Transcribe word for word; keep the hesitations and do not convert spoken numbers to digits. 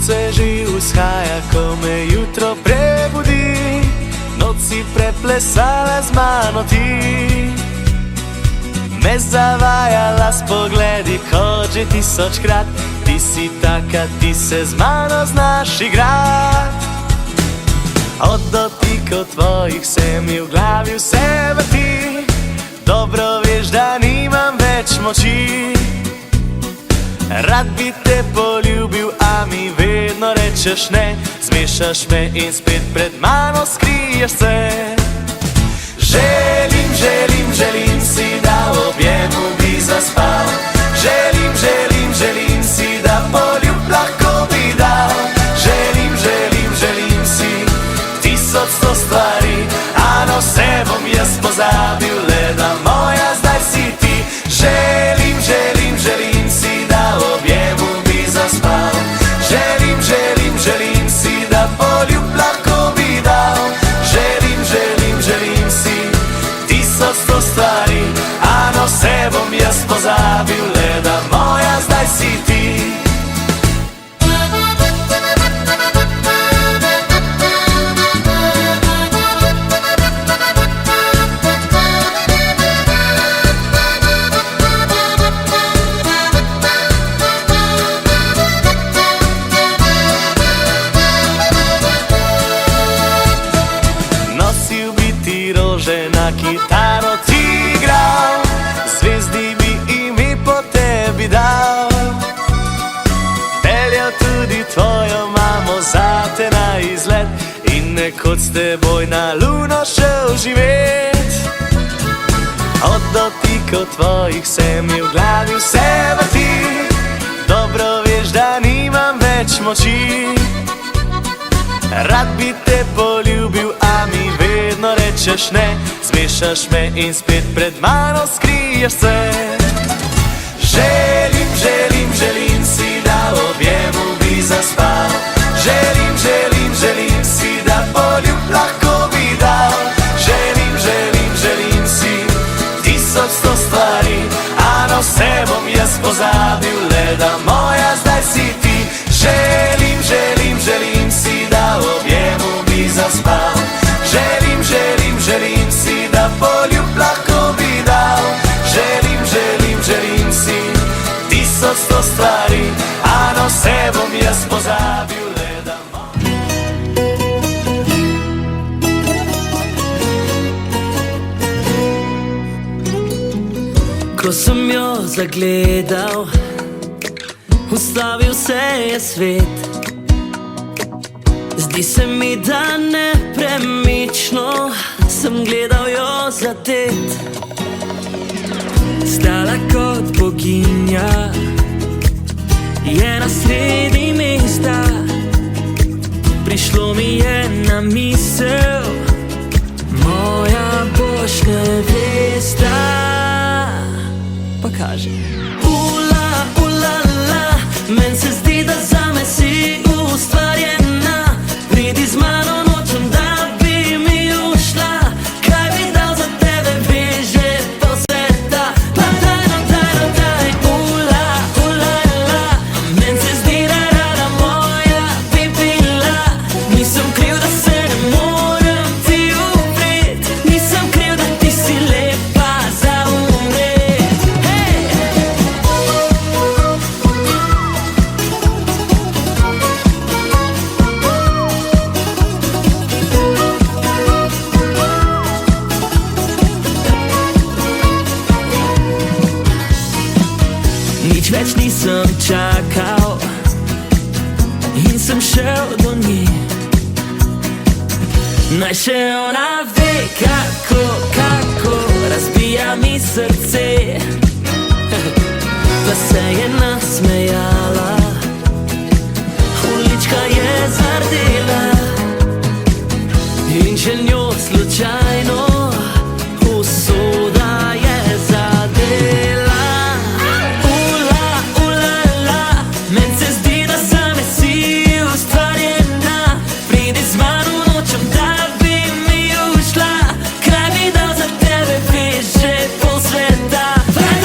Се жив усхаja, ko me jutro prebudi, noc si preplesala z mano ti. Me zavajala s pogledi ko dži tisočkrat, ti si taka, ti se z mano znaš igrat. Od dotikov tvojih se mi v glavi vse vrti, dobro veš, da nimam več moči. Rad bi te poljubil, a mi vedno rečeš ne. Zmešaš me in spet pred mano skriješ se. Želim, želim, želim si, da v objemu bi zaspal. Želim, želim, želim si, da poljub lahko bi dal. Želim, želim, želim si tisoč sto stvari, a na vse bom jaz pozabil, le da moja zdaj si ti. Želim, želim, želim si, da v objemu bi zaspal. Želim, želim, želim si, da poljub lahko bi dal. Želim, želim, želim si tisoč sto stvari, a na vse bom jaz pozabil, le da moja zdaj si ti. Nosil bi ti rože, na kitaro ti igral, zvezdi bi imi po tebi dal. Peljal tudi tvojo mamo zate na izlet in nekoč s teboj na luno šel živet. Od dotikov tvojih se mi v glavi vse vrti, dobro veš, da nimam več moči. Rad bi te poljubil, a mi vedno rečeš ne. Zmešaš me in spet pred mano skriješ se. Želim, želim, želim si, da v objemu bi zaspal. Želim, želim, želim si, da poljub lahko bi dal. Želim, želim, želim si tisoč sto stvari, a na vse bom jaz pozabil, le da moja zdaj si ti. Želim, želim, želim si, da v objemu bi zaspal. Želim, želim, želim si, da poljub lahko bi dal. Želim, želim, želim si tisoč sto stvari, a na vse bom jaz pozabil, le da mo- Ko sem jo zagledal, ustavil se je svet. Zdi se mi, da nepremično sem gledal jo zadet. Stala kot boginja je na sredi mesta. Prišlo mi je na misel, moja boš nevesta. Pa kaže. Ula, ula, la, meni se zdi, da zame si ustvarjena. Pridi z mano, nočem, da bi mi ušla. Kaj bi dal za tebe, bi že pol sveta. Pa dajno, dajno, daj. Ula, ula, la, meni se zdi, da rada moja bi bila. Nisem kriv, da se ne morem ti uprit. Nisem kriv, da ti si lepa za umret. Hej! Nič več nisem čakal in sem šel do nje. Naj še ona ve, kako, kako razbija mi srce. Pa se je nasmejala, ulička je zardela in če njo slučajno usoda je zadela. Ula, ula, la, meni se zdi, da zame si ustvarjena. Pridi z mano, nočem, da bi mi ušla. Kaj bi dal za tebe, veš, že pol sveta. Daj,